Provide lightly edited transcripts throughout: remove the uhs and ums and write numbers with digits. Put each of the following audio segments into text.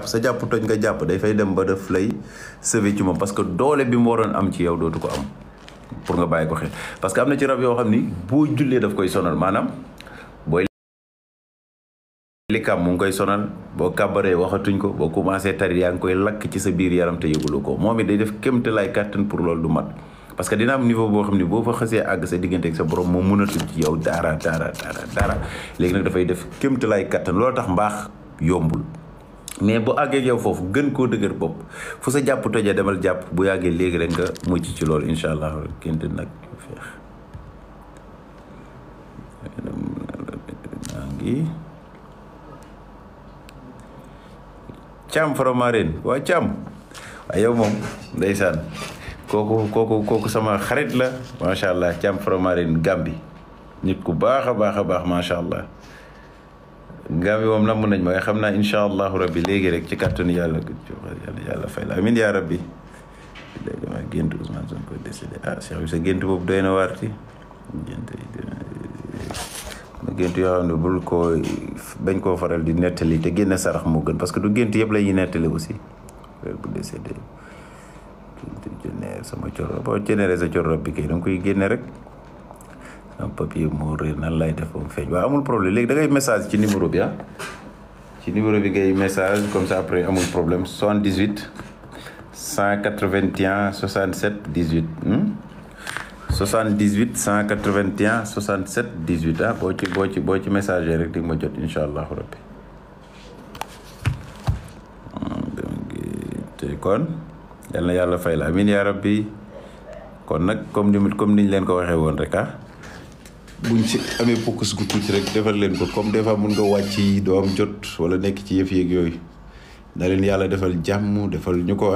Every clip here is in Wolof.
sa jàpp toj nga jàpp day fay dem ba def lay sauver ci moom parce que doole bi mu waroon am ci yow dootu ko am pour nga bàyyi ko xel parce que am na ci rab yoo xam ni boo jullee daf koy sonal maanaam booy likam mu ngi koy sonal boo kàbbaree waxatuñ ko boo commencé tari yaa ngi koy lakk ci sa biir yaram te yëguloo ko moom it day def kémte lay kàttan pour loolu du mat parce que dina am niveau boo xam ni boo fa xasee àgg sa diggante ak sa borom moom mënatul ci yow dara léegi nag dafay def kémte lay kàttan loolu tax mbaax yombul mais bu àggee yow foofu gën koo dëgër bopp fu sa jàpp tojee demal jàpp bu yàggee léegi rek nga mucc ci loolu incha allah kénte nag feex maa ngi Thiam Faramareen waa Thiam waaye yow moom ndeysaan kooku sama xarit la macha allah Thiam Faramareen Gambi nit ku baax a baax macha allah Gambi moom namm nañ ma nga xam naa incha allahu rabbi léegi rek ci kàttanu yàlla fay la amin yaa rabbi léegi ma gént Ousmane Sonko décédé Cheikh bi sa gént boobu doy na waarti gént yoo xam ne bul koo bañ koo faral di nettali te génne sarax moo gën parce que du gént yëpp la ñuy nettali aussi bu décédé génne sama coro boo génne sa coro bi kay da nga koy génne rek sama papier moo réer nan lay def ba mu feeñ waaw amul problème léegi da ngay message ci numéro bi ci numéro bi ngay message comme ça après amul problème 78 181 67 18 78 181 67 18 boo ci messager rek di ma jot incha allahu rabbi te kon yal na yàlla fay la amin yaa rabbi kon nag comme niñ leen ko waxee woon rek buñ ci amee focus gu tuuti rek defal leen ko comme des fois mun nga wàcc doo am jot wala nekk ci yëf yeeg yooyu na leen yàlla defal jàmm defal ñu ko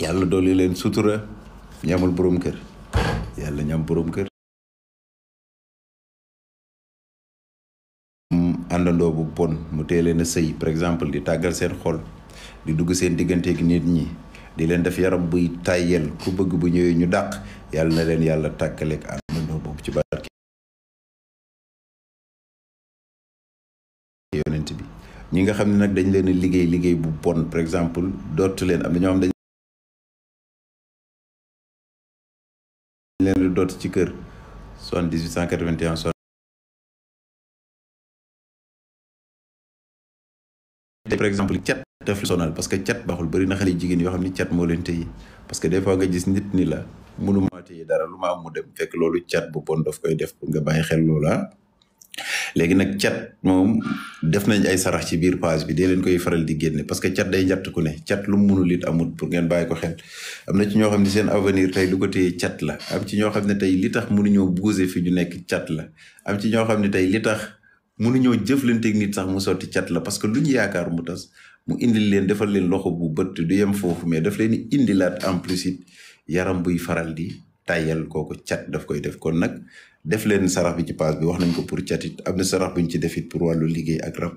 yàlla dooli leen sutura ñu amul borom kër yàlla ñam borom kër àndandoo bu bon mu tee leen a sëy par exemple di tàggal seen xol di dugg seen digganteeg nit ñi di leen def yaram buy tàyyel ku bëgg bu ñëwee ñu dàq yàlla na leen yàlla tàkkaleeg àndandoo boobu ci barke yonent bi ñi nga xam ne nag dañ leen liggéey bu bon par exemple dootu leen am na ñoo xam dañ leen di doot ci kër 78 181 par exemple cat def sonal parce que cat baaxul bëri na xale jigéen yoo xam ni cat moo leen téye parce que des fois nga gis nit ni la mënuma téye dara lu ma am mu dem fekk loolu cat bu bon daf koy def pour nga bàyyi xel loola léegi nag cat moom def nañ ay sarax ci biir page bi dee leen koy faral di génne parce que cat day njatt ku ne cat lu mu mënul it amul pour ngeen bàyyi ko xel am na ci ñoo xam ne seen avenir tey lu ko téye cat la am ci ñoo xam ne tey li tax mënuñoo bouger fi ñu nekk cat la am ci ñoo xam ne tey li tax mënuñoo jëflanteeg nit sax mu sotti cat la parce que lu ñu yaakaar mu tas mu indil leen defal leen loxo bu bët du yem foofu mais daf leen di indilaat en plus it yaram buy faral di tàyyal kooku cat daf koy def kon nag def leen sarax bi ci page bi wax nañ ko pour cat it am na sarax buñ ci def it pour wàllu liggéey ak rab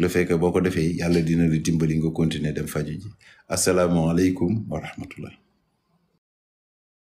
le fait que boo ko defee yàlla dina la dimbali nga continuer dem faju ji asalaamaaleykum wa rahmatullah